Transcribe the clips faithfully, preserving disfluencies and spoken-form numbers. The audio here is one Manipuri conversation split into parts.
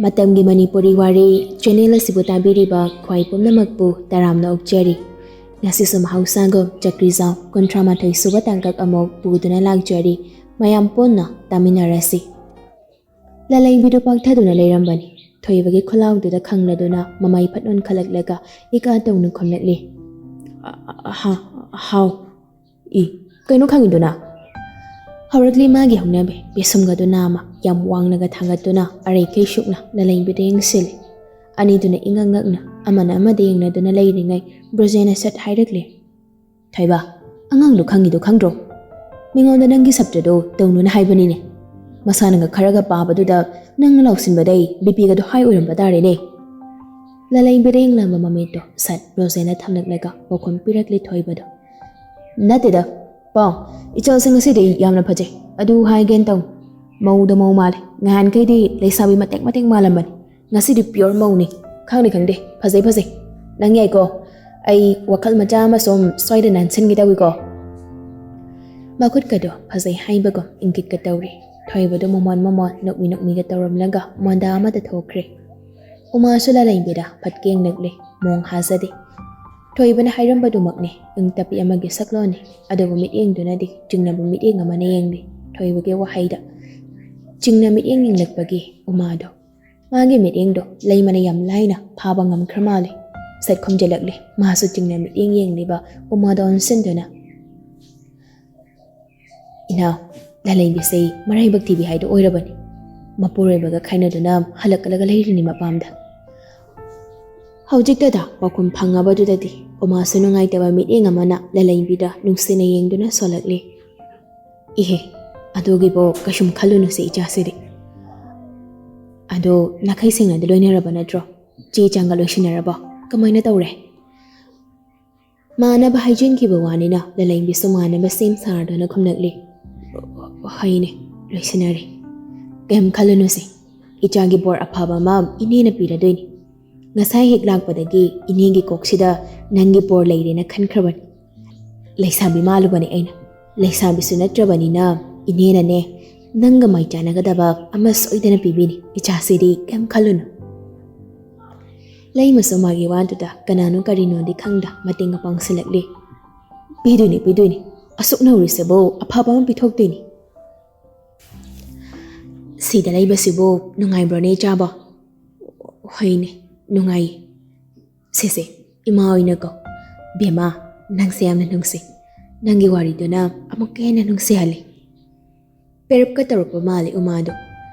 ꯃꯇꯝꯒꯤ ꯃꯅꯤꯄꯨꯔꯤ ꯋꯥꯔꯤ ꯆꯦꯅꯦꯜ ꯑꯁꯤꯕꯨ ꯇꯥꯕꯤꯔꯤꯕ ꯈ꯭ꯋꯥꯏ ꯄꯨꯝꯅꯃꯛꯄꯨ ꯇꯔꯥꯝꯅ ꯑꯣꯛꯆꯔꯤ꯫ ꯉꯁꯤꯁꯨ ꯃꯍꯧꯁꯥꯒꯨꯝ ꯆꯀ꯭ꯔꯤꯖꯥꯎ ꯀꯨꯟꯊ꯭ꯔꯥ ꯃꯥꯊꯣꯏ ꯁꯨꯕ ꯇꯥꯡꯀꯛ ꯑꯃꯨꯛ ꯄꯨꯗꯨꯅ ꯂꯥꯛꯆꯔꯤ꯫ ꯃꯌꯥꯝ ꯄꯨꯟꯅ ꯇꯥꯃꯤꯟꯅꯔꯁꯤ꯫ ꯂꯂꯩꯕꯤꯗꯨ ꯄꯥꯛꯊꯗꯨꯅ ꯂꯩꯔꯝꯕꯅꯤ꯫ ꯊꯣꯏꯕꯒꯤ ꯈꯨꯂꯥꯎꯗꯨꯗ ꯈꯪꯂꯗꯨꯅ ꯃꯃꯥꯏ ꯐꯠ ꯑꯣꯟꯈꯠꯂꯛꯂꯒ ꯏꯀꯥ ꯇꯧꯅ ꯈꯨꯝꯂꯛꯂꯤ꯫ "ꯑ-, ꯑ-, ꯍꯥ, ꯍꯥꯎ꯫ ꯏ, ꯀꯩꯅꯣ ꯈꯪꯉꯤꯗꯨꯅ?" ꯍꯧꯔꯛꯂꯤ ꯃꯥꯒꯤ ꯍꯧꯅꯕꯤ ꯄꯦꯁꯨꯝꯒꯗꯨ ꯅꯥꯝꯃ ꯌꯥꯝ ꯋꯥꯡꯅꯒ ꯊꯥꯡꯒꯠꯇꯨꯅ ꯑꯔꯩꯈꯩ ꯁꯨꯛꯅ ꯂꯂꯩꯕꯤꯗ ꯌꯦꯡꯁꯤꯜꯂꯤ꯫ ꯑꯅꯤꯗꯨꯅ ꯏꯉꯛ ꯉꯛꯅ ꯑꯃꯅ ꯑꯃꯗ ꯌꯦꯡꯅꯗꯨꯅ ꯂꯩꯔꯤꯉꯩ ꯕ꯭ꯔꯣꯖꯦꯟꯅ ꯁꯠ ꯍꯥꯏꯔꯛꯂꯦ꯫ "ꯊꯣꯏꯕ, ꯑꯉꯥꯡꯗꯣ ꯈꯪꯉꯤꯗꯣ ꯈꯪꯗ꯭ꯔꯣ? ꯃꯤꯉꯣꯟꯗ ꯅꯪꯒꯤ ꯁꯞꯇꯗꯣ ꯇꯧꯅꯨꯅ ꯍꯥꯏꯕꯅꯤꯅꯦ꯫ ꯃꯁꯥꯅꯒ ꯈꯔꯒ ꯄꯥꯕꯗꯨꯗ ꯅꯪꯅ ꯂꯥꯎꯁꯤꯟꯕꯗꯩ ꯕꯤꯄꯤꯒꯗꯣ ꯍꯥꯏ ꯑꯣꯏꯔꯝꯕ ꯇꯥꯔꯦꯅꯦ꯫" ꯂꯂꯩꯕꯤꯗ ꯌꯦꯡꯂꯝꯕ ꯃꯃꯤꯠꯇꯣ ꯁꯠ ꯔꯣꯖꯦꯅ ꯊꯝꯂꯛꯂꯒ ꯄꯥꯎꯈꯨꯝ ꯄꯤꯔꯛꯂꯤ ꯊꯣꯏꯕꯗꯣ꯫ "ꯅꯠꯇꯦꯗ, ꯄꯥꯎ, ꯏꯆꯥꯁꯦ ꯉꯁꯤꯗꯤ ꯌꯥꯝꯅ ꯐꯖꯩ꯫ ꯑꯗꯨ ꯍꯥꯏꯒꯦꯅ ꯇꯧ꯫ ꯃꯧꯗ ꯃꯧ ꯃꯥꯜꯂꯦ꯫ ꯉꯍꯥꯟꯈꯩꯗꯤ ꯂꯩꯁꯥꯕꯤ ꯃꯇꯦꯛ ꯃꯇꯦꯛ ꯃꯥꯜꯂꯝꯕꯅꯤ꯫ ꯉꯁꯤꯗꯤ ꯄꯤꯌꯣꯔ ꯃꯧꯅꯤ꯫ ꯈꯪꯗꯦ, ꯈꯪꯗꯦ, ꯐꯖꯩ, ꯐꯖꯩ꯫ ꯅꯪ ꯌꯥꯏꯀꯣ꯫ ꯑꯩ ꯋꯥꯈꯜ ꯃꯆꯥ ꯑꯃ ꯁꯨꯝ ꯁ꯭ꯋꯥꯏꯗ ꯅꯥꯟꯁꯤꯟꯒꯦ ꯇꯧꯏꯀꯣ꯫" ꯃꯈꯨꯠꯀꯗꯣ ꯐꯖꯩ ꯍꯥꯏꯕꯒꯨꯝ ꯏꯪꯒꯤꯠꯀ ꯇꯧꯔꯤ꯫ ꯊꯣꯏꯕꯗꯣ ꯃꯃꯣꯟ ꯃꯃꯣꯟ ꯅꯣꯛꯃꯤ ꯅꯣꯛꯃꯤꯒ ꯇꯧꯔꯝꯂꯒ ꯃꯣꯟꯗꯥ ꯑꯃꯗ ꯊꯣꯛꯈ꯭ꯔꯦ꯫ ꯎꯃꯥꯁꯨ ꯂꯂꯩꯕꯤꯗ ꯐꯠꯀꯦꯡ ꯅꯛꯂꯦ, ꯃꯣꯡ ꯍꯥꯖꯗꯦ꯫ ꯊꯣꯏꯕꯅ ꯍꯥꯏꯔꯝꯕꯗꯨꯃꯛꯅꯤ, ꯏꯪ ꯇꯞꯄꯤ ꯑꯃꯒꯤ ꯁꯛꯂꯣꯟꯅꯤ꯫ ꯑꯗꯨꯕꯨ ꯃꯤꯠꯌꯦꯡꯗꯨꯅꯗꯤ ꯆꯤꯡꯅꯕ ꯃꯤꯠꯌꯦꯡ ꯑꯃꯅ ꯌꯦꯡꯂꯤ꯫ ꯊꯣꯏꯕꯒꯤ ꯋꯥꯍꯩꯗ ꯆꯤꯡꯅ ꯃꯤꯠꯌꯦꯡ ꯌꯦꯡꯂꯛꯄꯒꯤ ꯎꯃꯥꯗꯣ ꯃꯥꯒꯤ ꯃꯤꯠꯌꯦꯡꯗꯣ ꯂꯩꯃꯅ ꯌꯥꯝ ꯂꯥꯏꯅ ꯐꯥꯕ ꯉꯝꯈ꯭ꯔ ꯃꯥꯜꯂꯦ꯫ ꯁꯠ ꯈꯨꯝꯖꯤꯜꯂꯛꯂꯦ꯫ ꯃꯥꯁꯨ ꯆꯤꯡꯅ ꯃꯤꯠꯌꯦꯡ ꯌꯦꯡꯂꯤꯕ ꯎꯃꯥꯗ ꯑꯣꯟꯁꯤꯟꯗꯨꯅ, "ꯏꯅꯥꯎ, ꯂꯂꯩꯕꯤꯁꯦ ꯃꯔꯥꯏꯕꯛ ꯊꯤꯕꯤ ꯍꯥꯏꯗꯣ ꯑꯣꯏꯔꯕꯅꯤ꯫ ꯃꯄꯨꯔꯣꯏꯕꯒ ꯈꯥꯏꯅꯗꯨꯅ ꯍꯜꯂꯛꯂꯒ ꯂꯩꯔꯤꯅꯤ ꯃꯄꯥꯝꯗ꯫" ꯍꯧꯖꯤꯛꯇꯗ ꯄꯥꯎꯈꯨꯝ ꯐꯪꯉꯕꯗꯨꯗꯗꯤ ꯎꯃꯥꯁꯨ ꯅꯨꯡꯉꯥꯏꯇꯕ ꯃꯤꯠꯌꯦꯡ ꯑꯃꯅ ꯂꯂꯩꯕꯤꯗ ꯅꯨꯡꯁꯤꯅ ꯌꯦꯡꯗꯨꯅ ꯁꯣꯜꯂꯛꯂꯤ꯫ "ꯏꯍꯦ, ꯑꯗꯨꯒꯤꯕꯨ ꯀꯩꯁꯨꯝ ꯈꯜꯂꯨꯅꯨꯁꯦ ꯏꯆꯥꯁꯤꯗꯤ꯫ ꯑꯗꯣ ꯅꯥꯈꯩ ꯁꯦꯡꯅꯗꯤ ꯂꯣꯏꯅꯔꯕ ꯅꯠꯇ꯭ꯔꯣ? ꯆꯦ ꯆꯥꯡꯒ ꯂꯣꯏꯁꯤꯟꯅꯔꯕꯣ? ꯀꯃꯥꯏꯅ ꯇꯧꯔꯦ?" ꯃꯥꯟꯅꯕ ꯍꯥꯏꯖꯤꯟꯈꯤꯕ ꯋꯥꯅꯤꯅ ꯂꯂꯩꯕꯤꯁꯨ ꯃꯥꯟꯅꯕ ꯁꯦꯝ ꯁꯥꯔꯗꯨꯅ ꯈꯨꯝꯂꯛꯂꯤ꯫ "ꯍꯣꯏꯅꯦ, ꯂꯣꯏꯁꯤꯟꯅꯔꯦ꯫ ꯀꯩꯝ ꯈꯜꯂꯨꯅꯨꯁꯦ, ꯏꯆꯥꯒꯤ ꯕꯣꯔ ꯑꯐꯕ ꯑꯃ ꯏꯅꯦꯅ ꯄꯤꯔꯗꯣꯏꯅꯤ꯫ ꯉꯁꯥꯏ ꯍꯦꯛ ꯂꯥꯛꯄꯗꯒꯤ ꯏꯅꯦꯒꯤ ꯀꯣꯛꯁꯤꯗ ꯅꯪꯒꯤ ꯕꯣꯔ ꯂꯩꯔꯦꯅ ꯈꯟꯈ꯭ꯔꯕꯅꯤ꯫ ꯂꯩꯁꯥꯕꯤ ꯃꯥꯜꯂꯨꯕꯅꯦ ꯑꯩꯅ꯫ ꯂꯩꯁꯥꯕꯤꯁꯨ ꯅꯠꯇ꯭ꯔꯕꯅꯤꯅ ꯏꯅꯦꯅꯅꯦ, "ꯅꯪꯒ ꯃꯥꯏ ꯆꯥꯟꯅꯒꯗꯕ ꯑꯃ ꯁꯣꯏꯗꯅ ꯄꯤꯕꯤꯅꯤ, ꯏꯆꯥꯁꯤꯗꯤ ꯀꯩꯝ ꯈꯜꯂꯨꯅꯨ"꯫ ꯂꯩꯃꯁꯨ ꯃꯥꯒꯤ ꯋꯥꯗꯨꯗ ꯀꯅꯥꯅꯣ ꯀꯔꯤꯅꯣꯗꯤ ꯈꯪꯗ ꯃꯇꯦꯡ ꯄꯥꯡꯁꯤꯜꯂꯛꯂꯤ꯫ "ꯄꯤꯗꯣꯏꯅꯤ, ꯄꯤꯗꯣꯏꯅꯤ, ꯑꯁꯨꯛ ꯅꯧꯔꯤꯁꯤꯕꯨ ꯑꯐꯕ ꯑꯃ ꯄꯤꯊꯣꯛꯇꯣꯏꯅꯤ"꯫ "ꯁꯤꯗ ꯂꯩꯕꯁꯤꯕꯨ ꯅꯨꯡꯉꯥꯏꯕ꯭ꯔꯣꯅꯦ, ꯏꯆꯥꯕꯣ?" "ꯍꯣꯏꯅꯦ, ꯅꯨꯡꯉꯥꯏꯌꯦ꯫ ꯁꯦꯁꯦ, ꯏꯃꯥ ꯑꯣꯏꯅꯀꯣ꯫ ꯕꯦꯝꯃ, ꯅꯪꯁꯦ ꯌꯥꯝꯅ ꯅꯨꯡꯁꯤ꯫ ꯅꯪꯒꯤ ꯋꯥꯔꯤꯗꯨꯅ ꯑꯃꯨꯛꯀ ꯍꯦꯟꯅ ꯅꯨꯡꯁꯤꯍꯜꯂꯤ"꯫ ꯄꯦꯔꯞꯀ ꯇꯧꯔꯛꯄ ꯃꯥꯜꯂꯤ ꯎꯃꯥꯗꯣ꯫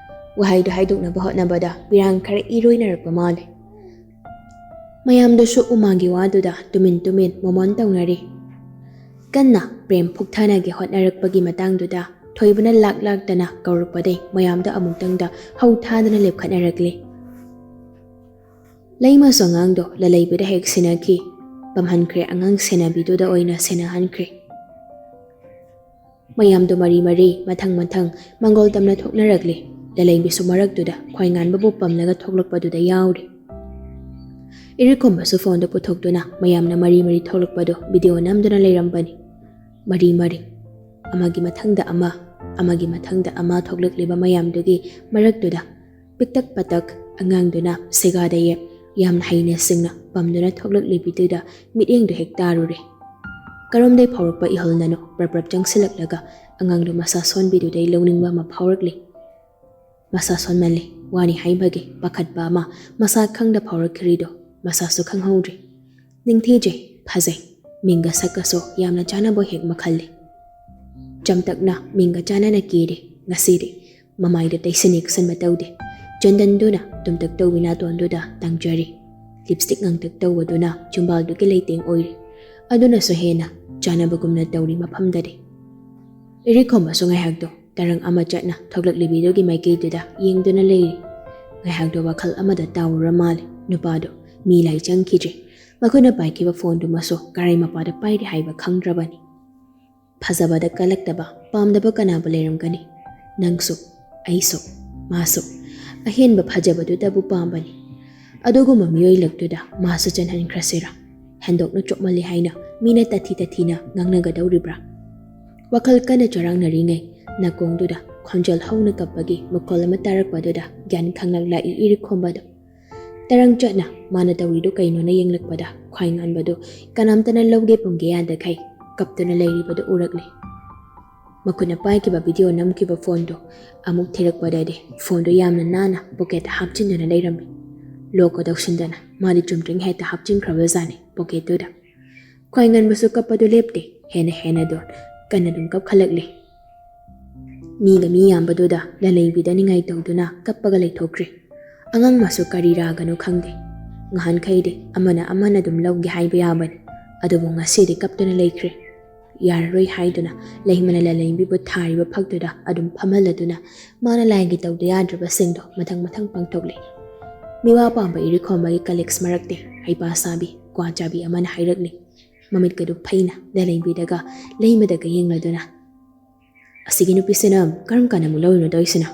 ꯋꯥꯍꯩꯗꯣ ꯍꯥꯏꯗꯣꯛꯅꯕ ꯍꯣꯠꯅꯕꯗ ꯄꯤꯔꯥꯡ ꯈꯔ ꯏꯔꯣꯏꯅꯔꯛꯄ ꯃꯥꯜꯂꯤ꯫ ꯃꯌꯥꯝꯗꯨꯁꯨ ꯎꯃꯥꯒꯤ ꯋꯥꯗꯨꯗ ꯇꯨꯃꯤꯟ ꯇꯨꯃꯤꯟ ꯃꯣꯃꯣꯟ ꯇꯧꯅꯔꯤ꯫ ꯀꯟꯅ ꯄ꯭ꯔꯦꯝ ꯐꯨꯛꯊꯅꯒꯦ ꯍꯣꯠꯅꯔꯛꯄꯒꯤ ꯃꯇꯥꯡꯗꯨꯗ ꯊꯣꯏꯕꯅ ꯂꯥꯛ ꯂꯥꯛꯇꯅ ꯀꯧꯔꯛꯄꯗꯩ ꯃꯌꯥꯝꯗꯣ ꯑꯃꯨꯛꯇꯪꯗ ꯍꯧ ꯊꯥꯗꯅ ꯂꯦꯞꯈꯠꯅꯔꯛꯂꯤ꯫ ꯂꯩꯃꯁꯨ ꯑꯉꯥꯡꯗꯣ ꯂꯂꯩꯕꯤꯗ ꯍꯦꯛ ꯁꯤꯟꯅꯈꯤ꯫ ꯄꯝꯍꯟꯈ꯭ꯔꯦ, ꯑꯉꯥꯡ ꯁꯦꯟꯅꯕꯤꯗꯨꯗ ꯑꯣꯏꯅ ꯁꯦꯟꯅꯍꯟꯈ꯭ꯔꯦ꯫ ꯃꯌꯥꯝꯗꯣ ꯃꯔꯤ ꯃꯔꯤ, ꯃꯊꯪ ꯃꯊꯪ, ꯃꯪꯒꯣꯜ ꯇꯝꯅ ꯊꯣꯛꯅꯔꯛꯂꯤ꯫ ꯂꯂꯩꯕꯤꯁꯨ ꯃꯔꯛꯇꯨꯗ ꯈ꯭ꯋꯥꯏ ꯉꯥꯟꯕꯕꯨ ꯄꯝꯂꯒ ꯊꯣꯛꯂꯛꯄꯗꯨꯗ ꯌꯥꯎꯔꯤ꯫ ꯏꯔꯤꯛꯈꯣꯝꯕꯁꯨ ꯐꯣꯟꯗꯨ ꯄꯨꯊꯣꯛꯇꯨꯅ ꯃꯌꯥꯝꯅ ꯃꯔꯤ ꯃꯔꯤ ꯊꯣꯛꯂꯛꯄꯗꯨ ꯚꯤꯗꯤꯑꯣ ꯅꯝꯗꯨꯅ ꯂꯩꯔꯝꯕꯅꯤ꯫ ꯃꯔꯤ ꯃꯔꯤ, ꯑꯃꯒꯤ ꯃꯊꯪꯗ ꯑꯃ, ꯑꯃꯒꯤ ꯃꯊꯪꯗ ꯑꯃ ꯊꯣꯛꯂꯛꯂꯤꯕ ꯃꯌꯥꯝꯗꯨꯒꯤ ꯃꯔꯛꯇꯨꯗ ꯄꯤꯛꯇꯛ ꯄꯇꯛ ꯑꯉꯥꯡꯗꯨꯅ ꯁꯦꯒꯥꯗ ꯌꯦꯞ ꯌꯥꯝꯅ ꯍꯩꯅ ꯁꯤꯡꯅ ꯄꯝꯗꯨꯅ ꯊꯣꯛꯂꯛꯂꯤꯕꯤꯗꯨꯗ ꯃꯤꯠꯌꯦꯡꯗꯨ ꯍꯦꯛ ꯇꯥꯔꯨꯔꯦ꯫ ꯀꯔꯣꯝꯗꯩ ꯐꯥꯎꯔꯛꯄ ꯏꯍꯜꯅꯅꯣ ꯄ꯭ꯔꯞ ꯄ꯭ꯔꯞ ꯆꯪꯁꯤꯜꯂꯛꯂꯒ ꯑꯉꯥꯡꯗꯨ ꯃꯁꯥ ꯁꯣꯟꯕꯤꯗꯨꯗꯩ ꯂꯧꯅꯤꯡꯕ ꯑꯃ ꯐꯥꯎꯔꯛꯂꯤ꯫ ꯃꯁꯥ ꯁꯣꯟꯃꯜꯂꯤ, ꯋꯥꯅꯤ ꯍꯥꯏꯕꯒꯤ ꯄꯥꯈꯠꯄ ꯑꯃ ꯃꯁꯥ ꯈꯪꯗ ꯐꯥꯎꯔꯛꯈꯤꯔꯤꯗꯣ ꯃꯁꯥꯁꯨ ꯈꯪꯍꯧꯗ꯭ꯔꯤ꯫ ꯅꯤꯡꯊꯤꯖꯩ, ꯐꯖꯩ, ꯃꯤꯡꯒ ꯁꯛꯀꯁꯨ ꯌꯥꯝꯅ ꯆꯥꯟꯅꯕ ꯍꯦꯛ ꯃꯈꯜꯂꯤ꯫ ꯆꯝꯇꯛꯅ ꯃꯤꯡꯒ ꯆꯥꯟꯅꯅ ꯀꯦꯔꯦ ꯉꯁꯤꯗꯤ꯫ ꯃꯃꯥꯏꯗ ꯇꯩꯁꯟ ꯌꯦꯛꯁꯟꯕ ꯇꯧꯗꯦ꯫ ꯆꯟꯗꯟꯗꯨꯅ ꯇꯨꯝꯇꯛ ꯇꯧꯕꯤ ꯅꯥꯇꯣꯟꯗꯨꯗ ꯇꯥꯡꯖꯔꯤ꯫ ꯂꯤꯞꯁꯇꯤꯛ ꯉꯥꯡꯇꯛ ꯇꯧꯕꯗꯨꯅ ꯆꯨꯝꯕꯥꯜꯗꯨꯒꯤ ꯂꯩꯇꯦꯡ ꯑꯣꯏꯔꯤ꯫ ꯑꯗꯨꯅꯁꯨ ꯍꯦꯟꯅ ꯆꯥꯟꯅꯕꯒꯨꯝꯅ ꯇꯧꯔꯤ ꯃꯐꯝꯗꯗꯤ꯫ ꯏꯔꯤꯛꯈꯣꯝꯕꯁꯨ ꯉꯥꯏꯍꯥꯛꯇꯣ ꯇꯔꯪ ꯑꯃ ꯆꯠꯅ ꯊꯣꯛꯂꯛꯂꯤꯕꯤꯗꯨꯒꯤ ꯃꯥꯏꯀꯩꯗꯨꯗ ꯌꯦꯡꯗꯨꯅ ꯂꯩꯔꯤ꯫ ꯉꯥꯏꯍꯥꯛꯇꯣ ꯋꯥꯈꯜ ꯑꯃꯗ ꯇꯥꯎꯔꯨꯔ ꯃꯥꯜꯂꯤ ꯅꯨꯄꯥꯗꯣ꯫ ꯃꯤ ꯂꯥꯏ ꯆꯪꯈꯤꯗ꯭ꯔꯤ꯫ ꯃꯈꯨꯠꯅ ꯄꯥꯏꯈꯤꯕ ꯐꯣꯟꯗꯨꯃꯁꯨ ꯀꯔꯥꯏ ꯃꯄꯥꯗ ꯄꯥꯏꯔꯤ ꯍꯥꯏꯕ ꯈꯪꯗ꯭ꯔꯕꯅꯤ꯫ ꯐꯖꯕꯗ ꯀꯜꯂꯛꯇꯕ, ꯄꯥꯝꯗꯕ ꯀꯅꯥꯕꯨ ꯂꯩꯔꯝꯒꯅꯤ? ꯅꯪꯁꯨ, ꯑꯩꯁꯨ, ꯃꯥꯁꯨ꯫ ꯑꯍꯦꯟꯕ ꯐꯖꯕꯗꯨꯗꯕꯨ ꯄꯥꯝꯕꯅꯤ꯫ ꯑꯗꯨꯒꯨꯝꯕ ꯃꯤꯑꯣꯏ ꯂꯛꯇꯨꯗ ꯃꯥꯁꯨ ꯆꯦꯟꯍꯟꯈ꯭ꯔꯁꯤꯔꯥ? ꯍꯦꯟꯗꯣꯛꯅ ꯆꯣꯞꯃꯜꯂꯤ ꯍꯥꯏꯅ ꯃꯤꯅ ꯇꯥꯊꯤ ꯇꯥꯊꯤꯅ ꯉꯥꯡꯅꯒꯗꯧꯔꯤꯕ꯭ꯔꯥ? ꯋꯥꯈꯜ ꯀꯟꯅ ꯆꯔꯥꯡꯅꯔꯤꯉꯩ ꯅꯥꯀꯣꯡꯗꯨꯗ ꯈꯣꯟꯖꯦꯜ ꯍꯧꯅ ꯀꯞꯄꯒꯤ ꯃꯈꯣꯜ ꯑꯃ ꯇꯥꯔꯛꯄꯗꯨꯗ ꯒ꯭ꯌꯥꯟ ꯈꯪꯂꯛꯂꯛꯏ ꯏꯔꯤꯈꯣꯝꯕꯗꯣ꯫ ꯇꯔꯪ ꯆꯠꯅ ꯃꯥꯅ ꯇꯧꯔꯤꯗꯨ ꯀꯩꯅꯣꯅ ꯌꯦꯡꯂꯛꯄꯗ ꯈ꯭ꯋꯥꯏ ꯉꯥꯟꯕꯗꯨ ꯀꯅꯥꯝꯇꯅ ꯂꯧꯒꯦ ꯄꯨꯡꯒꯦ ꯌꯥꯗꯈꯩ ꯀꯞꯇꯨꯅ ꯂꯩꯔꯤꯕꯗꯨ ꯎꯔꯛꯂꯦ꯫ ꯃꯈꯨꯠꯅ ꯄꯥꯏꯈꯤꯕ ꯚꯤꯗꯤꯑꯣ ꯅꯝꯈꯤꯕ ꯐꯣꯟꯗꯨ ꯑꯃꯨꯛ ꯊꯤꯔꯛꯄꯗꯗꯤ ꯐꯣꯟꯗꯨ ꯌꯥꯝꯅ ꯅꯥꯟꯅ ꯄꯣꯀꯦꯠꯇ ꯍꯥꯞꯆꯤꯟꯗꯨꯅ ꯂꯩꯔꯝꯃꯤ꯫ ꯂꯣꯛꯀ ꯇꯧꯁꯤꯟꯗꯅ ꯃꯥꯗꯤ ꯆꯨꯝꯗ꯭ꯔꯤꯡ ꯍꯦꯛꯇ ꯍꯥꯞꯆꯤꯟꯈ꯭ꯔꯕꯖꯥꯠꯅꯤ ꯄꯣꯀꯦꯠꯇꯨꯗ꯫ ꯈ꯭ꯋꯥꯏ ꯉꯟꯕꯁꯨ ꯀꯞꯄꯗꯨ ꯂꯦꯞꯇꯦ, ꯍꯦꯟꯅ ꯍꯦꯟꯅ ꯗꯣꯟ ꯀꯟꯅ ꯑꯗꯨꯝ ꯀꯞꯈꯠꯂꯛꯂꯤ꯫ ꯃꯤꯒ ꯃꯤ ꯌꯥꯝꯕꯗꯨꯗ ꯂꯂꯩꯕꯤꯗ ꯅꯤꯡꯉꯥꯏ ꯇꯧꯗꯨꯅ ꯀꯞꯄꯒ ꯂꯩꯊꯣꯛꯈ꯭ꯔꯦ꯫ ꯑꯉꯥꯡ ꯃꯥꯁꯨ ꯀꯔꯤ ꯔꯥꯒꯅꯣ ꯈꯪꯗꯦ꯫ ꯉꯍꯥꯟꯈꯩꯗꯤ ꯑꯃꯅ ꯑꯃꯅ ꯑꯗꯨꯝ ꯂꯧꯒꯦ ꯍꯥꯏꯕ ꯌꯥꯕꯅꯤ, ꯑꯗꯨꯕꯨ ꯉꯁꯤꯗꯤ ꯀꯞꯇꯨꯅ ꯂꯩꯈ꯭ꯔꯦ꯫ ꯌꯥꯔꯔꯣꯏ ꯍꯥꯏꯗꯨꯅ ꯂꯩꯃꯅ ꯂꯂꯩꯕꯤꯕꯨ ꯊꯥꯔꯤꯕ ꯐꯛꯇꯨꯗ ꯑꯗꯨꯝ ꯐꯝꯍꯜꯂꯗꯨꯅ ꯃꯥꯅ ꯂꯥꯏꯒꯤ ꯇꯧꯗ ꯌꯥꯗ꯭ꯔꯕꯁꯤꯡꯗꯣ ꯃꯊꯪ ꯃꯊꯪ ꯄꯥꯡꯊꯣꯛꯂꯤ꯫ ꯃꯤꯋꯥ ꯄꯥꯝꯕ ꯏꯔꯤꯈꯣꯝꯕꯒꯤ ꯀꯂꯤꯛꯁ ꯃꯔꯛꯇꯤ ꯍꯩꯄꯥ ꯁꯥꯕꯤ ꯀ꯭ꯋꯥ ꯆꯥꯕꯤ ꯑꯃꯅ ꯍꯥꯏꯔꯛꯂꯤ꯫ ꯃꯃꯤꯠꯀꯗꯨ ꯐꯩꯅ ꯂꯂꯩꯕꯤꯗꯒ ꯂꯩꯃꯗꯒ ꯌꯦꯡꯂꯗꯨꯅ, "ꯑꯁꯤꯒꯤ ꯅꯨꯄꯤꯁꯤꯅ ꯀꯔꯝ ꯀꯥꯟꯗ ꯑꯃꯨꯛ ꯂꯧꯔꯤꯅꯣ ꯇꯧꯔꯤꯁꯤꯅ?"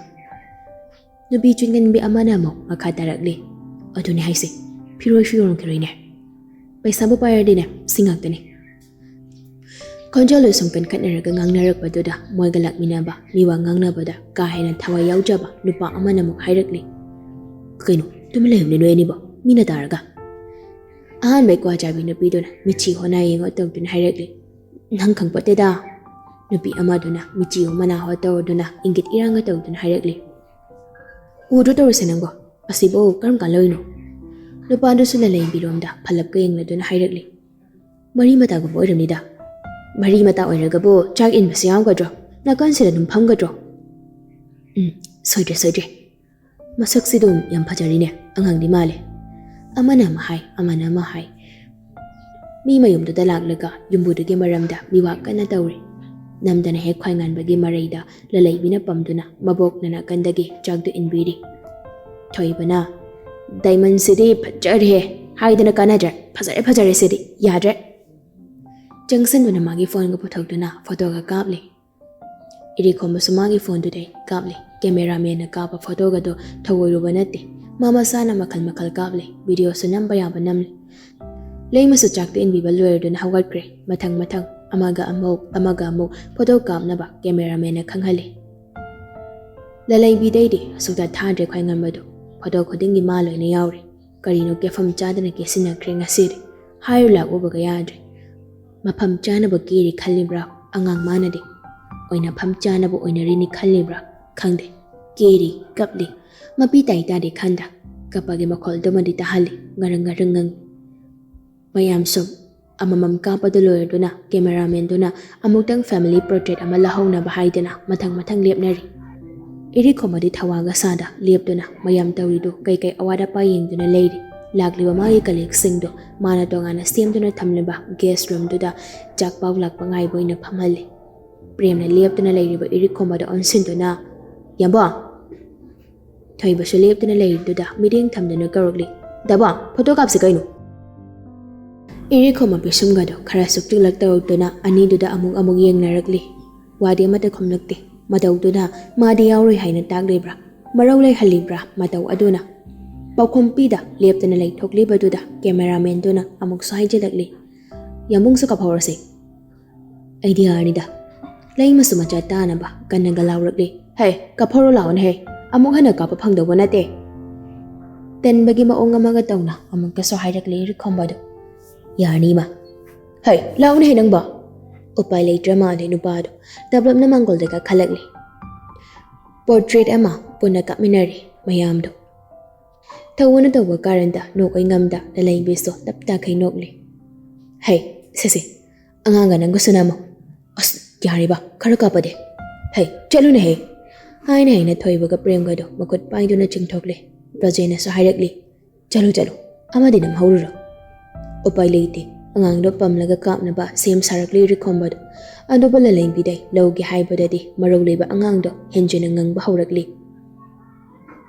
ꯅꯨꯄꯤ ꯆꯤꯡꯒꯟꯕꯤ ꯑꯃꯅ ꯑꯃꯨꯛ ꯃꯈꯥ ꯇꯥꯔꯛꯂꯤ꯫ "ꯑꯗꯨꯅꯦ ꯍꯥꯏꯁꯦ, ꯐꯤꯔꯣꯏꯁꯨ ꯌꯣꯟꯈꯤꯔꯣꯏꯅꯦ꯫ ꯄꯩꯁꯥꯕꯨ ꯄꯥꯏꯔꯗꯤꯅꯦ, ꯁꯤ ꯉꯥꯛꯇꯅꯤ꯫" ꯈꯣꯟꯖꯦꯜꯗꯨ ꯁꯨꯝ ꯀꯟꯈꯠꯅꯔꯒ ꯉꯥꯡꯅꯔꯛꯄꯗꯨꯗ ꯃꯣꯏꯒ ꯂꯥꯛꯃꯤꯟꯅꯕ ꯃꯤꯋꯥ ꯉꯥꯡꯅꯕꯗ ꯀꯥ ꯍꯦꯟꯅ ꯊꯋꯥꯏ ꯌꯥꯎꯖꯕ ꯅꯨꯄꯥ ꯑꯃꯅ ꯑꯃꯨꯛ ꯍꯥꯏꯔꯛꯂꯤ꯫ "ꯀꯩꯅꯣ, ꯇꯨꯃꯤꯟ ꯂꯩꯌꯨꯅꯦ ꯅꯣꯏ ꯑꯅꯤꯕꯣ, ꯃꯤꯅ ꯇꯥꯔꯒ꯫" ꯑꯍꯥꯟꯕꯩ ꯀ꯭ꯋꯥ ꯆꯥꯕꯤ ꯅꯨꯄꯤꯗꯨꯅ ꯃꯤꯠꯆꯤ ꯍꯣꯅꯥ ꯌꯦꯡꯉꯣ ꯇꯧꯗꯨꯅ ꯍꯥꯏꯔꯛꯂꯤ꯫ "ꯅꯪ ꯈꯪꯄꯣꯠꯇꯦꯗ꯫" ꯅꯨꯄꯤ ꯑꯃꯗꯨꯅ ꯃꯤꯠꯆꯤ ꯍꯣ ꯃꯅꯥ ꯍꯣ ꯇꯧꯔꯗꯨꯅ ꯏꯪꯒꯤꯠ ꯏꯔꯥꯡꯒ ꯇꯧꯗꯨꯅ ꯍꯥꯏꯔꯛꯂꯤ꯫ "ꯎꯗ꯭ꯔꯣ ꯇꯧꯔꯤꯁꯦ ꯅꯪꯕꯣ? ꯑꯁꯤꯕꯨ ꯀꯔꯝ ꯀꯥꯟ ꯂꯧꯔꯤꯅꯣ?" ꯅꯨꯄꯥꯗꯨꯁꯨ ꯂꯂꯩꯕꯤꯔꯣꯝꯗ ꯐꯜꯂꯞꯀ ꯌꯦꯡꯂꯗꯨꯅ ꯍꯥꯏꯔꯛꯂꯤ꯫ "ꯃꯔꯤ ꯃꯇꯥꯒꯨꯝꯕ ꯑꯣꯏꯔꯝꯅꯤꯗ꯫" "ꯃꯔꯤ ꯃꯇꯥ ꯑꯣꯏꯔꯒꯕꯨ ꯆꯥꯛ ꯏꯟꯕꯁꯨ ꯌꯥꯎꯒꯗ꯭ꯔꯣ? ꯅꯥꯀꯟꯁꯤꯗ ꯑꯗꯨꯝ ꯐꯝꯒꯗ꯭ꯔꯣ?" "ꯎꯝ, ꯁꯣꯏꯗ꯭ꯔꯦ, ꯁꯣꯏꯗ꯭ꯔꯦ꯫ ꯃꯁꯛꯁꯤꯗꯨꯝ ꯌꯥꯝ ꯐꯖꯔꯤꯅꯦ, ꯑꯉꯥꯡꯗꯤ ꯃꯥꯜꯂꯦ꯫" ꯑꯃꯅ ꯑꯃ ꯍꯥꯏ, ꯑꯃꯅ ꯑꯃ ꯍꯥꯏ꯫ ꯃꯤ ꯃꯌꯨꯝꯗꯨꯗ ꯂꯥꯛꯂꯒ ꯌꯨꯝꯕꯨꯗꯨꯒꯤ ꯃꯔꯝꯗ ꯃꯤꯋꯥ ꯀꯟꯅ ꯇꯧꯔꯤ꯫ ꯅꯝꯗꯅ ꯍꯦꯛ ꯈ꯭ꯋꯥꯏꯉꯥꯟꯕꯒꯤ ꯃꯔꯩꯗ ꯂꯂꯩꯕꯤꯅ ꯄꯝꯗꯨꯅ ꯃꯕꯣꯛꯅ ꯅꯥꯀꯟꯗꯒꯤ ꯆꯥꯛꯇꯨ ꯏꯟꯕꯤꯔꯤ꯫ ꯊꯣꯏꯕꯅ, "ꯗꯥꯏꯃꯟꯁꯤꯗꯤ ꯐꯖꯔꯦꯍꯦ, ꯍꯥꯏꯗꯅ ꯀꯥꯟꯅꯗ꯭ꯔꯦ, ꯐꯖꯔꯦ, ꯐꯖꯔꯦ ꯁꯤꯗꯤ, ꯌꯥꯗ꯭ꯔꯦ꯫" ꯆꯪꯁꯤꯟꯗꯨꯅ ꯃꯥꯒꯤ ꯐꯣꯟꯒ ꯄꯨꯊꯣꯛꯇꯨꯅ ꯐꯣꯇꯣꯒ ꯀꯥꯞꯂꯤ꯫ ꯏꯔꯤꯈꯣꯝꯕꯁꯨ ꯃꯥꯒꯤ ꯐꯣꯟꯗꯨꯗꯩ ꯀꯥꯞꯂꯤ꯫ ꯀꯦꯃꯦꯔꯥꯃꯦꯟꯅ ꯀꯥꯞꯄ ꯐꯣꯇꯣꯒꯗꯣ ꯊꯧꯑꯣꯏꯔꯨꯕ ꯅꯠꯇꯦ꯫ ꯃꯥ ꯃꯁꯥꯅ ꯃꯈꯜ ꯃꯈꯜ ꯀꯥꯞꯂꯤ꯫ ꯚꯤꯗꯤꯑꯣꯁꯨ ꯅꯝꯕ ꯌꯥꯕ ꯅꯝꯂꯤ꯫ ꯂꯩꯃꯁꯨ ꯆꯥꯛꯇ ꯏꯟꯕꯤꯕ ꯂꯣꯏꯔꯗꯨꯅ ꯍꯧꯒꯠꯈ꯭ꯔꯦ꯫ ꯃꯊꯪ ꯃꯊꯪ ꯑꯃꯒ ꯑꯃꯨꯛ, ꯑꯃꯒ ꯑꯃꯨꯛ ꯐꯣꯇꯣ ꯀꯥꯞꯅꯕ ꯀꯦꯃꯦꯔꯥꯃꯦꯟꯅ ꯈꯪꯍꯜꯂꯤ꯫ ꯂꯂꯩꯕꯤꯗꯩꯗꯤ ꯑꯁꯨꯛꯇ ꯊꯥꯗ꯭ꯔꯦ ꯈ꯭ꯋꯥꯏ ꯉꯟꯕꯗꯣ꯫ ꯐꯣꯇꯣ ꯈꯨꯗꯤꯡꯒꯤ ꯃꯥ ꯂꯣꯏꯅ ꯌꯥꯎꯔꯦ꯫ ꯀꯔꯤꯅꯣ ꯀꯦꯐꯝ ꯆꯥꯗꯅ ꯀꯦꯁꯤꯟꯅꯈ꯭ꯔꯦ ꯉꯁꯤꯗꯤ꯫ ꯍꯥꯏꯔꯨ ꯂꯥꯛꯎꯕꯒ ꯌꯥꯗ꯭ꯔꯦ꯫ ꯃꯐꯝ ꯆꯥꯅꯕ ꯀꯦꯔꯤ ꯈꯜꯂꯤꯕ꯭ꯔꯥ? ꯑꯉꯥꯡ ꯃꯥꯅꯗꯤ ꯑꯣꯏꯅꯐꯝ ꯆꯥꯅꯕ ꯑꯣꯏꯅꯔꯤꯅꯤ ꯈꯜꯂꯤꯕ꯭ꯔꯥ? ꯈꯪꯗꯦ꯫ ꯀꯦꯔꯤ, ꯀꯞꯂꯤ꯫ ꯃꯄꯤ ꯇꯥꯏ ꯇꯥꯗꯦ ꯈꯟꯗ ꯀꯞꯄꯒꯤ ꯃꯈꯣꯜꯗꯨꯃꯗꯤ ꯇꯥꯍꯜꯂꯤ꯫ ꯉꯔꯪ ꯉꯔꯪ ꯉꯪ꯫ ꯃꯌꯥꯝꯁꯨ ꯑꯃꯃꯝ ꯀꯥꯞꯄꯗ ꯂꯣꯏꯔꯗꯨꯅ ꯀꯦꯃꯦꯔꯥꯃꯦꯟꯗꯨꯅ ꯑꯃꯨꯛꯇꯪ ꯐꯦꯃꯤꯂꯤ ꯄꯣꯔꯇ꯭ꯔꯦꯠ ꯑꯃ ꯂꯧꯍꯧꯅꯕ ꯍꯥꯏꯗꯅ ꯃꯊꯪ ꯃꯊꯪ ꯂꯦꯞꯅꯔꯤ꯫ ꯏꯔꯤꯈꯣꯝꯕꯗꯤ ꯊꯋꯥꯒ ꯁꯥꯗ ꯂꯦꯞꯇꯨꯅ ꯃꯌꯥꯝ ꯇꯧꯔꯤꯗꯨ ꯀꯩꯀꯩ ꯑꯋꯥꯠ ꯑꯄꯥ ꯌꯦꯡꯗꯨꯅ ꯂꯩꯔꯤ꯫ ꯂꯥꯛꯂꯤꯕ ꯃꯥꯒꯤ ꯀꯂꯤꯛꯁꯤꯡꯗꯣ ꯃꯥꯅ ꯇꯣꯉꯥꯟꯅ ꯁꯦꯝꯗꯨꯅ ꯊꯝꯂꯤꯕ ꯒꯦꯁ ꯔꯨꯝꯗꯨꯗ ꯆꯥꯛꯄꯥꯎ ꯂꯥꯛꯄ ꯉꯥꯏꯕ ꯑꯣꯏꯅ ꯐꯝꯍꯜꯂꯤ꯫ ꯄ꯭ꯔꯦꯝꯅ ꯂꯦꯞꯇꯨꯅ ꯂꯩꯔꯤꯕ ꯏꯔꯤꯈꯣꯝꯕꯗ ꯑꯣꯟꯁꯤꯟꯗꯨꯅ, "ꯌꯥꯝꯕꯣ!" ꯊꯣꯏꯕꯁꯨ ꯂꯦꯞꯇꯨꯅ ꯂꯩꯔꯤꯗꯨꯗ ꯃꯤꯠꯌꯦꯡ ꯊꯝꯗꯨꯅ ꯀꯧꯔꯛꯂꯤ, "ꯗꯥꯕꯣ, ꯐꯣꯇꯣ ꯀꯥꯞꯁꯤ ꯀꯩꯅꯣ!" ꯏꯔꯤꯈꯣꯝꯕ ꯄꯤꯁꯨꯝꯒꯗꯣ ꯈꯔ ꯁꯨꯛꯆꯤꯛꯂꯛ ꯇꯧꯔꯛꯇꯨꯅ ꯑꯅꯤꯗꯨꯗ ꯑꯃꯨꯛ ꯑꯃꯨꯛ ꯌꯦꯡꯅꯔꯛꯂꯤ꯫ ꯋꯥꯗꯤ ꯑꯃꯠꯇ ꯈꯨꯝꯂꯛꯇꯦ꯫ ꯃꯇꯧꯗꯨꯅ ꯃꯥꯗꯤ ꯌꯥꯎꯔꯣꯏ ꯍꯥꯏꯅ ꯇꯥꯛꯂꯤꯕ꯭ꯔꯥ? ꯃꯔꯧ ꯂꯩꯍꯜꯂꯤꯕ꯭ꯔꯥ ꯃꯇꯧ ꯑꯗꯨꯅ? ꯄꯥꯎꯈꯨꯝ ꯄꯤꯗ ꯂꯦꯞꯇꯅ ꯂꯩꯊꯣꯛꯂꯤꯕꯗꯨꯗ ꯀꯦꯃꯦꯔꯥꯃꯦꯟꯗꯨꯅ ꯑꯃꯨꯛꯁꯨ ꯍꯥꯏꯖꯤꯜꯂꯛꯂꯤ, "ꯌꯥꯝꯕꯨꯡꯁꯨ ꯀꯥꯞꯍꯧꯔꯁꯤ!" ꯑꯩꯗꯤ ꯌꯥꯔꯅꯤꯗ꯫ ꯂꯩꯃꯁꯨ ꯃꯆꯥ ꯇꯥꯅꯕ ꯀꯟꯅꯒ ꯂꯥꯎꯔꯛꯂꯤ, "ꯍꯦ, ꯀꯥꯞꯍꯧꯔꯣ ꯂꯥꯛꯑꯣꯅꯦꯍꯦ! ꯑꯃꯨꯛ ꯍꯟꯅ ꯀꯥꯞꯄ ꯐꯪꯗꯧꯕ ꯅꯠꯇꯦ!" ꯇꯟꯕꯒꯤ ꯃꯑꯣꯡ ꯑꯃꯒ ꯇꯧꯅ ꯑꯃꯨꯛꯀꯁꯨ ꯍꯥꯏꯔꯛꯂꯤ ꯏꯔꯤꯈꯣꯝꯕꯗꯨ, "ꯌꯥꯔꯅꯤ ꯏꯃꯥ!" "ꯍꯩ, ꯂꯥꯛꯎꯅꯦꯍꯦ ꯅꯪꯕꯣ!" ꯎꯄꯥꯏ ꯂꯩꯇ꯭ꯔ ꯃꯥꯜꯂꯦ ꯅꯨꯄꯥꯗꯨ ꯇꯞꯂꯞꯅ ꯃꯥꯡꯒꯣꯜꯗ ꯀꯥꯈꯠꯂꯛꯂꯤ꯫ ꯄꯣꯔꯇ꯭ꯔꯦꯠ ꯑꯃ ꯄꯨꯟꯅ ꯀꯥꯞꯃꯤꯟꯅꯔꯦ ꯃꯌꯥꯝꯗꯣ꯫ ꯊꯧꯕꯅ ꯇꯧꯕ ꯀꯥꯔꯟꯗ ꯅꯣꯛꯑꯣꯏ ꯉꯝꯗ ꯂꯂꯩꯕꯤꯁꯨ ꯇꯞ ꯇꯥꯈꯩ ꯅꯣꯛꯂꯤ꯫ "ꯍꯩ, ꯁꯦ ꯁꯦ, ꯑꯉꯥꯡꯒ ꯅꯪꯒꯁꯨ ꯅꯝꯃꯣ꯫ ꯑꯁ, ꯌꯥꯔꯦꯕ, ꯈꯔ ꯀꯥꯞꯄꯗꯤ꯫ ꯍꯩ, ꯆꯠꯂꯨꯅꯦꯍꯦ!" ꯍꯥꯏꯅ ꯍꯥꯏꯅ ꯊꯣꯏꯕꯒ ꯄ꯭ꯔꯦꯝꯒꯗꯣ ꯃꯈꯨꯠ ꯄꯥꯏꯗꯨꯅ ꯆꯤꯡꯊꯣꯛꯂꯦ꯫ ꯄ꯭ꯔꯖꯦꯅꯁꯨ ꯍꯥꯏꯔꯛꯂꯤ, "ꯆꯠꯂꯨ, ꯆꯠꯂꯨ, ꯑꯃꯗꯤ ꯅꯝꯍꯧꯔꯨꯔꯣ!" ꯎꯄꯥꯏ ꯂꯩꯇꯦ꯫ ꯑꯉꯥꯡꯗꯣ ꯄꯝꯂꯒ ꯀꯥꯞꯅꯕ ꯁꯦꯝ ꯁꯥꯔꯛꯂꯤ ꯏꯔꯤꯈꯣꯝꯕꯗꯣ꯫ ꯑꯗꯨꯕꯨ ꯂꯂꯩꯕꯤꯗꯩ ꯂꯧꯒꯦ ꯍꯥꯏꯕꯗꯗꯤ ꯃꯔꯧ ꯂꯩꯕ ꯑꯉꯥꯡꯗꯣ ꯍꯦꯟꯖꯤꯟꯅ ꯉꯪꯕ ꯍꯧꯔꯛꯂꯤ꯫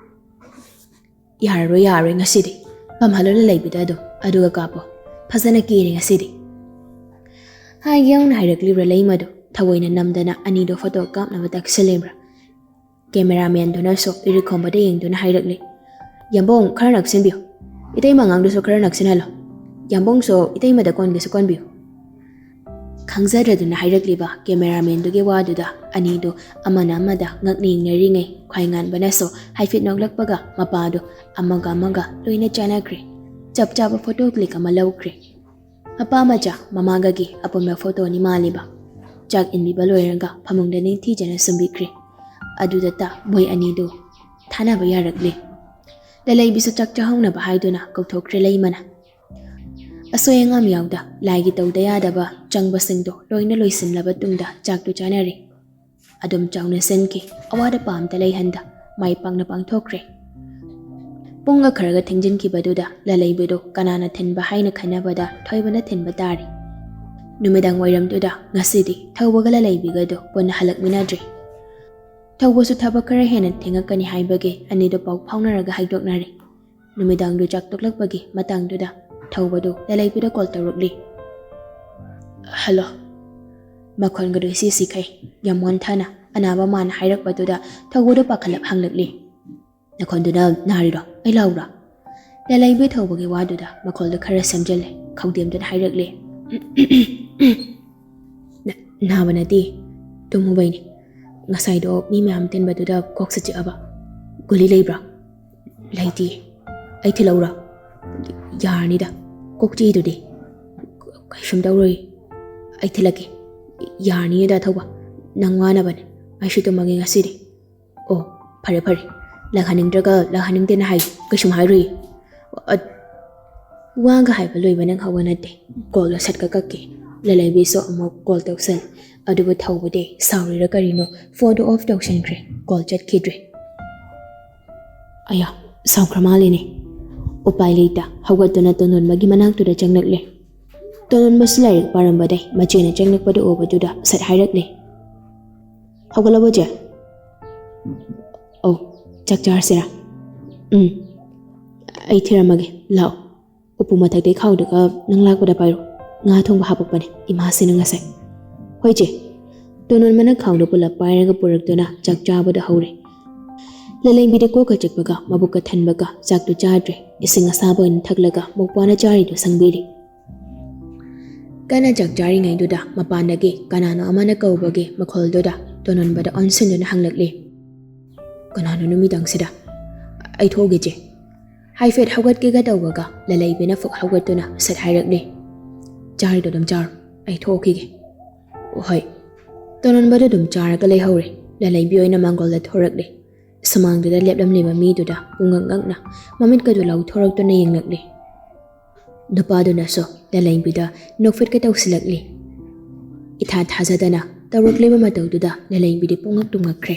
"ꯌꯥꯔꯔꯣꯏ, ꯌꯥꯔꯔꯣꯏ ꯉꯁꯤꯗꯤ꯫ ꯄꯝꯍꯜꯂꯣ ꯂꯂꯩꯕꯤꯗ ꯑꯗꯨꯝ, ꯑꯗꯨꯒ ꯀꯥꯞꯄꯣ꯫ ꯐꯖꯅ ꯀꯦꯔꯦ ꯉꯁꯤꯗꯤ!" ꯍꯥꯏꯒꯦ ꯌꯥꯎꯅ ꯍꯥꯏꯔꯛꯂꯤꯕ꯭ꯔꯥ ꯂꯩꯃꯗꯣ ꯊꯑꯣꯏꯅ ꯅꯝꯗꯅ ꯑꯅꯤꯗꯣ ꯐꯣꯇꯣ ꯀꯥꯞꯅꯕ ꯇꯛꯁꯤꯜꯂꯤꯕ꯭ꯔꯥ? ꯀꯦꯃꯦꯔꯥꯃꯦꯟꯗꯨꯅꯁꯨ ꯏꯔꯤꯈꯣꯝꯕꯗ ꯌꯦꯡꯗꯨꯅ ꯍꯥꯏꯔꯛꯂꯤ, "ꯌꯥꯝꯕꯨꯡ, ꯈꯔ ꯅꯛꯁꯤꯟꯕꯤꯌꯨ꯫ ꯏꯇꯩꯃ ꯑꯉꯥꯡꯗꯨꯁꯨ ꯈꯔ ꯅꯛꯁꯤꯟꯍꯜꯂꯣ꯫ ꯌꯥꯝꯕꯨꯡꯁꯨ ꯏꯇꯩꯃꯗ ꯀꯣꯟꯒꯦꯁꯨ ꯀꯣꯟꯕꯤꯌꯨ꯫" ꯈꯪꯖꯗ꯭ꯔꯗꯨꯅ ꯍꯥꯏꯔꯛꯂꯤꯕ ꯀꯦꯃꯦꯔꯥꯃꯦꯟꯗꯨꯒꯤ ꯋꯥꯗꯨꯗ ꯑꯅꯤꯗꯨ ꯑꯃꯅ ꯑꯃꯗ ꯉꯛꯅ ꯌꯦꯡꯅꯔꯤꯉꯩ, ꯈ꯭ꯋꯥꯏꯉꯥꯟꯕꯅꯁꯨ ꯍꯥꯏꯐꯦꯠ ꯅꯣꯛꯂꯛꯄꯒ ꯃꯄꯥꯗꯨ ꯑꯃꯒ ꯑꯃꯒ ꯂꯣꯏꯅ ꯆꯥꯟꯅꯈ꯭ꯔꯦ꯫ ꯆꯞ ꯆꯥꯕ ꯐꯣꯇꯣ ꯀ꯭ꯂꯤꯛ ꯑꯃ ꯂꯧꯈ꯭ꯔꯦ꯫ ꯃꯄꯥ ꯃꯆꯥ ꯃꯃꯥꯒꯒꯤ ꯑꯄꯨꯟꯕ ꯐꯣꯇꯣꯅꯤ ꯃꯥꯜꯂꯤꯕ꯫ ꯆꯥꯛ ꯏꯟꯕꯤꯕ ꯂꯣꯏꯔꯒ ꯐꯃꯨꯡꯗ ꯅꯤꯡꯊꯤꯖꯅ ꯁꯨꯝꯕꯤꯈ꯭ꯔꯦ꯫ ꯑꯗꯨꯗꯇ ꯃꯣꯏ ꯑꯅꯤꯗꯨ ꯊꯥꯅꯕ ꯌꯥꯔꯛꯂꯦ꯫ ꯂꯂꯩꯕꯤꯁꯨ ꯆꯥꯛ ꯆꯥꯍꯧꯅꯕ ꯍꯥꯏꯗꯨꯅ ꯀꯧꯊꯣꯛꯈ꯭ꯔꯦ ꯂꯩꯃꯅ꯫ ꯑꯁꯣꯏ ꯑꯉꯥꯝ ꯌꯥꯎꯗ ꯂꯥꯏꯒꯤ ꯇꯧꯗ ꯌꯥꯗꯕ ꯆꯪꯕꯁꯤꯡꯗꯣ ꯂꯣꯏꯅ ꯂꯣꯏꯁꯤꯜꯂꯕ ꯇꯨꯡꯗ ꯆꯥꯛꯇꯨ ꯆꯥꯅꯔꯦ꯫ ꯑꯗꯨꯝ ꯆꯥꯎꯅ ꯁꯤꯟꯈꯤ꯫ ꯑꯋꯥꯠ ꯑꯄꯥ ꯑꯝꯇ ꯂꯩꯍꯟꯗ ꯃꯥꯏ ꯄꯥꯛꯅ ꯄꯥꯡꯊꯣꯛꯈ꯭ꯔꯦ꯫ ꯄꯨꯡꯒ ꯈꯔꯒ ꯊꯦꯡꯖꯤꯟꯈꯤꯕꯗꯨꯗ ꯂꯂꯩꯕꯤꯗꯨ ꯀꯅꯥꯅ ꯊꯤꯟꯕ ꯍꯥꯏꯅ ꯈꯟꯅꯕꯗ ꯊꯣꯏꯕꯅ ꯊꯤꯟꯕ ꯇꯥꯔꯦ꯫ ꯅꯨꯃꯤꯗꯥꯡ ꯋꯥꯏꯔꯝꯗꯨꯗ ꯉꯁꯤꯗꯤ ꯊꯧꯕꯒ ꯂꯂꯩꯕꯤꯒꯗꯨ ꯄꯨꯟꯅ ꯍꯜꯂꯛꯃꯤꯟꯅꯗ꯭ꯔꯦ꯫ ꯊꯧꯕꯁꯨ ꯊꯕꯛ ꯈꯔ ꯍꯦꯟꯅ ꯊꯦꯡꯉꯛꯀꯅꯤ ꯍꯥꯏꯕꯒꯤ ꯑꯅꯤꯗꯨ ꯄꯥꯎ ꯐꯥꯎꯅꯔꯒ ꯍꯥꯏꯗꯣꯛꯅꯔꯦ꯫ ꯅꯨꯃꯤꯗꯥꯡꯗꯨ ꯆꯥꯛ ꯇꯣꯛꯂꯛꯄꯒꯤ ꯃꯇꯥꯡꯗꯨꯗ ꯊꯧꯕꯗꯨ ꯂꯂꯩꯕꯤꯗ ꯀꯣꯜ ꯇꯧꯔꯛꯂꯤ꯫ "ꯍꯜꯂꯣ?" ꯃꯈꯣꯟꯒꯗꯨ ꯏꯁꯤ ꯁꯤꯈꯩ꯫ ꯌꯥꯝ ꯋꯥꯟꯊꯅ ꯑꯅꯥꯕ ꯃꯥꯅ ꯍꯥꯏꯔꯛꯄꯗꯨꯗ ꯊꯧꯕꯗꯨ ꯄꯥꯈꯠꯂꯞ ꯍꯪꯂꯛꯂꯤ꯫ "ꯅꯈꯣꯟꯗꯨꯅ ꯅꯥꯔꯤꯔꯣ? ꯑꯩ ꯂꯥꯎꯔꯥ?" ꯂꯂꯩꯕꯤ ꯊꯧꯕꯒꯤ ꯋꯥꯗꯨꯗ ꯃꯈꯣꯜꯗꯨ ꯈꯔ ꯁꯦꯝꯖꯤꯜꯂꯦ꯫ ꯈꯧꯗꯦꯝꯗꯨꯅ ꯍꯥꯏꯔꯛꯂꯦ꯫ "ꯅ-, ꯅꯥꯕ ꯅꯠꯇꯦ, ꯇꯨꯝꯃꯨꯕꯩꯅꯤ꯫ ꯉꯁꯥꯏꯗꯣ ꯃꯤ ꯃꯌꯥꯝ ꯇꯤꯟꯕꯗꯨꯗ ꯀꯣꯛꯁꯦ ꯆꯤꯛꯑꯕ꯫ ꯒꯨꯂꯤ ꯂꯩꯕ꯭ꯔꯥ?" "ꯂꯩꯇꯦ꯫ ꯑꯩ ꯊꯤꯜꯂꯛꯎꯔꯥ?" "ꯌꯥꯔꯅꯤꯗ, ꯀꯣꯛ ꯆꯤꯛꯏꯗꯨꯗꯤ꯫ ꯀꯩꯁꯨꯝ ꯇꯧꯔꯣꯏ꯫ ꯑꯩ ꯊꯤꯜꯂꯛꯀꯦ꯫ ꯌꯥꯔꯅꯤꯗ ꯊꯧꯕ꯫ ꯅꯪ ꯋꯥꯅꯕꯅꯦ꯫ ꯑꯩꯁꯨ ꯇꯨꯝꯃꯒꯦ ꯉꯁꯤꯗꯤ꯫" "ꯑꯣ, ꯐꯔꯦ ꯐꯔꯦ꯫ ꯂꯥꯛꯍꯟꯅꯤꯡꯗ꯭ꯔꯒ ꯂꯥꯛꯍꯟꯅꯤꯡꯗꯦꯅ ꯍꯥꯏ꯫ ꯀꯩꯁꯨꯝ ꯍꯥꯏꯔꯨꯏ꯫" ꯑ-, ꯋꯥꯒ ꯍꯥꯏꯕ ꯂꯣꯏꯕ ꯅꯪꯍꯧꯕ ꯅꯠꯇꯦ꯫ ꯀꯣꯜꯗꯣ ꯁꯠꯀ ꯀꯛꯀꯦ꯫ ꯂꯂꯩꯕꯤꯁꯨ ꯑꯃꯨꯛ ꯀꯣꯜ ꯇꯧꯁꯜ꯫ ꯑꯗꯨꯕꯨ ꯊꯧꯕꯗꯤ ꯁꯥꯎꯔꯤꯔ ꯀꯔꯤꯅꯣ, ꯐꯣꯟꯗꯣ ꯑꯣꯐ ꯇꯧꯁꯟꯈ꯭ꯔꯦ꯫ ꯀꯣꯜ ꯆꯠꯈꯤꯗ꯭ꯔꯦ꯫ "ꯑꯌꯥ, ꯁꯥꯎꯈ꯭ꯔ ꯃꯥꯜꯂꯦꯅꯦ꯫" ꯎꯄꯥꯏ ꯂꯩꯇ ꯍꯧꯒꯠꯇꯨꯅ ꯇꯣꯟꯗꯣꯟꯕꯒꯤ ꯃꯅꯥꯛꯇꯨꯗ ꯆꯪꯂꯛꯂꯦ꯫ ꯇꯣꯟꯗꯣꯟꯕꯁꯨ ꯂꯥꯏꯔꯤꯛ ꯄꯥꯔꯝꯕꯗꯩ ꯃꯆꯦꯅ ꯆꯪꯂꯛꯄꯗꯨ ꯎꯕꯗꯨꯗ ꯁꯠ ꯍꯥꯏꯔꯛꯂꯦ꯫ "ꯍꯧꯒꯠꯂꯕꯣ ꯆꯦ?" "ꯑꯧ, ꯆꯥꯛ ꯆꯥꯔꯁꯤꯔꯥ?" "ꯎꯝ, ꯑꯩ ꯊꯤꯔꯝꯃꯒꯦ, ꯂꯥꯛꯑꯣ꯫ ꯎꯄꯨ ꯃꯊꯛꯇꯩ ꯈꯥꯎꯗꯨꯒ ꯅꯪ ꯂꯥꯛꯄꯗ ꯄꯥꯏꯔꯣ꯫ ꯉꯥ ꯊꯣꯡꯕ ꯍꯥꯄꯛꯄꯅꯦ ꯏꯃꯥꯁꯤꯅ ꯉꯁꯥꯏ꯫" "ꯍꯣꯏ ꯆꯦ꯫" ꯇꯣꯟꯗꯣꯟꯕꯅ ꯈꯥꯎꯗꯨ ꯄꯨꯂꯞ ꯄꯥꯏꯔꯒ ꯄꯨꯔꯛꯇꯨꯅ ꯆꯥꯛ ꯆꯥꯕꯗ ꯍꯧꯔꯦ꯫ ꯂꯂꯩꯕꯤꯗꯤ ꯀꯣꯛꯀ ꯆꯤꯛꯄꯒ ꯃꯕꯨꯛꯀ ꯊꯟꯕꯒ ꯆꯥꯛꯇꯨ ꯆꯥꯗ꯭ꯔꯦ꯫ ꯏꯁꯤꯡ ꯑꯁꯥꯕ ꯑꯣꯏꯅ ꯊꯛꯂꯒ ꯃꯧꯄ꯭ꯋꯥꯅ ꯆꯥꯔꯤꯗꯨ ꯁꯪꯕꯤꯔꯤ꯫ ꯀꯟꯅ ꯆꯥꯛ ꯆꯥꯔꯤꯉꯩꯗꯨꯗ ꯃꯄꯥꯟꯗꯒꯤ ꯀꯅꯥꯅꯣ ꯑꯃꯅ ꯀꯧꯕꯒꯤ ꯃꯈꯣꯜꯗꯨꯗ ꯇꯣꯅꯣꯟꯕꯗ ꯑꯣꯟꯁꯤꯟꯗꯨꯅ ꯍꯪꯂꯛꯂꯤ꯫ "ꯀꯅꯥꯅꯣ ꯅꯨꯃꯤꯗꯥꯡꯁꯤꯗ?" "ꯑꯩ ꯊꯣꯛꯎꯒꯦ ꯆꯦ," ꯍꯥꯏꯐꯦꯠ ꯍꯧꯒꯠꯀꯦꯒ ꯇꯧꯕꯒ ꯂꯂꯩꯕꯤꯅ ꯐꯨꯛ ꯍꯧꯒꯠꯇꯨꯅ ꯁꯠ ꯍꯥꯏꯔꯛꯂꯤ꯫ "ꯆꯥꯔꯤꯗꯣ ꯑꯗꯨꯝ ꯆꯥꯔꯣ, ꯑꯩ ꯊꯣꯛꯈꯤꯒꯦ꯫" "ꯍꯣꯏ꯫" ꯇꯣꯅꯣꯟꯕꯗꯣ ꯑꯗꯨꯝ ꯆꯥꯔꯒ ꯂꯩꯍꯧꯔꯦ꯫ ꯂꯂꯩꯕꯤ ꯑꯣꯏꯅ ꯃꯥꯡꯒꯣꯜꯗ ꯊꯣꯔꯛꯂꯦ꯫ ꯁꯨꯃꯥꯡꯗꯨꯗ ꯂꯦꯞꯂꯝꯂꯤꯕ ꯃꯤꯗꯨꯗ ꯄꯨꯡꯉꯛ ꯉꯛꯅ ꯃꯃꯤꯠꯀꯗꯨ ꯂꯥꯎꯊꯣꯔꯛꯇꯨꯅ ꯌꯦꯡꯂꯛꯂꯤ꯫ ꯅꯨꯄꯥꯗꯨꯅꯁꯨ ꯂꯂꯩꯕꯤꯗ ꯅꯣꯛꯐꯦꯠꯀ ꯇꯧꯁꯤꯜꯂꯛꯂꯤ꯫ ꯏꯊꯥ ꯊꯥꯖꯗꯅ ꯇꯧꯔꯛꯂꯤꯕ ꯃꯇꯧꯗꯨꯗ ꯂꯂꯩꯕꯤꯗꯤ ꯄꯨꯡꯉꯛ ꯇꯨꯡꯉꯛꯈ꯭ꯔꯦ꯫